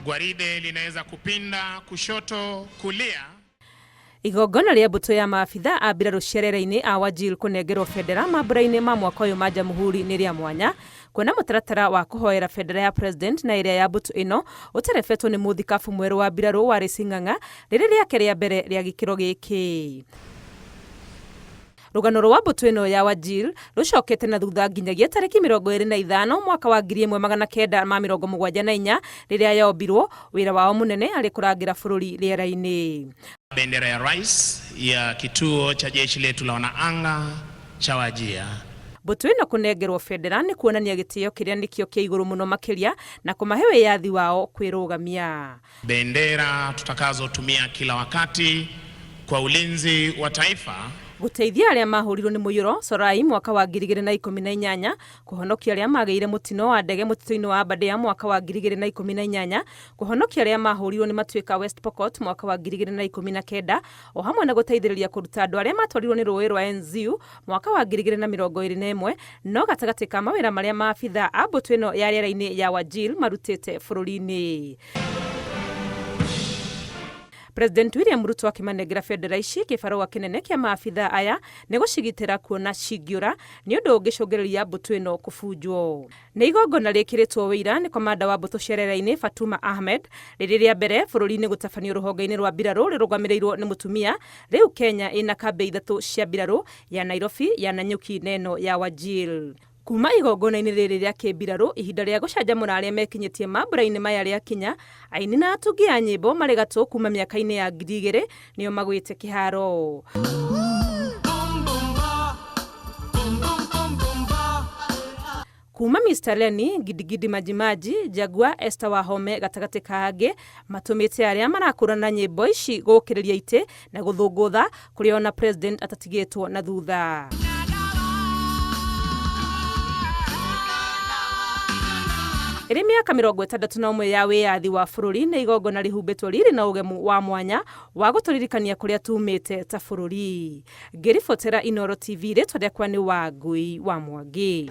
Gwaride linaweza kupinda kushoto, kulia. Igongona rĩa mbũtũ ya maabitha a mbirarũ cia rĩera-inĩ a Wajir kũnengerwo bendera mambura-inĩ ma mwaka ũyũ ma Jamhuri nĩ rĩa mwanya kuona mũtaratara wa kũhoera bendera ya President na ĩrĩa ya mbũtũ ĩno ũterebetwo nĩ mũthikabu mwerũ wa mbirarũ Wallace Ng'ang'a rĩrĩ rĩake rĩa mbere rĩa gĩkĩro gĩkĩ. Rũgano rwa mbũtũ ĩno ya Wajir rũcokete na thutha nginyagia tarĩki 25 mwaka wa 1974 rĩrĩa yombirwo, wĩra wao mũnene arĩ kũrangĩra bũrũri rĩera-inĩ. Bendera ya rais ya kituo cha jeshi letu la wanaanga cha Wajir. Mbũtũ ĩno kũnengerwo bendera nĩ kuonania gĩtĩo kĩrĩa nĩkĩo kĩa igũrũ mũno makĩria na kũmahe wĩyathi wao kwĩrũgamia. Bendera tutakazotumia kila wakati kwa ulinzi wa taifa. Gũteithia arĩa mahũrirwo nĩ mũiyũro Sorai mwaka wa 2018, kũhonokia arĩa magĩire mũtino wa ndege mũtitũ-inĩ wa Aberdare mwaka wa 2018, kũhonokia arĩa mahũrirwo nĩ matuĩka West Pokot mwaka wa 2019, o hamwe na gũteithĩrĩria kũruta andũ arĩa matwarirwo nĩ rũĩ rwa Enziu mwaka wa 2021, no gatagatĩ ka mawĩra marĩa maabitha a mbũtũ ĩno ya rĩera-inĩ ya Wajir marutĩte bũrũri-inĩ. President William Ruto akĩmanengera bendera ici kĩbarũa kĩnene kĩa maabitha aya nĩ gũcigitĩra kuona cingĩũra nĩ ũndũ ũngĩcũngĩrĩria mbũtũ ĩno kũbunjwo. Nĩ igongona rĩkĩrĩtwo wĩira nĩ komanda wa mbũtũ cia rĩera-inĩ Fatuma Ahmed, rĩrĩ rĩa mbere bũrũri-inĩ gũtabanio rũhonge-inĩ rwa mbirarũ rĩrũgamĩrĩirwo nĩ mũtumia. Rĩu Kenya ĩna kambĩ ithatũ cia mbirarũ, ya Nairobi, ya Nanyuki na ĩno ya Wajir. Kuma igongona-inĩ rĩrĩ rĩa kĩmbirarũ, ihinda rĩa gũcanjamũra arĩa mekinyĩtie mambura-inĩ maya rĩakinya, aini na atungi a nyĩmbo marĩ gatũ kuma mĩaka-inĩ ya 2000 nĩo magwĩte kĩharo. Kuma Mr Lenny, Gidigidi Majimaji, Jaguar, Esther Wahome gatagatĩ ka angĩ matũmĩte arĩa marakũrana nyĩmbo ici gũkĩrĩria itĩ na gũthũngũtha kũrĩa ona President atatigĩtwo na thutha. Ĩrĩ mĩaka 61 ya wĩyathi wa bũrũri nĩ igongona rĩhumbĩtwo riri na ũgemu wa mwanya wa gũtũririkania kũrĩa tumĩte ta bũrũri. Ngĩribotera Inooro TV, rĩtwa rĩakwa nĩ Wangui wa Mwangi.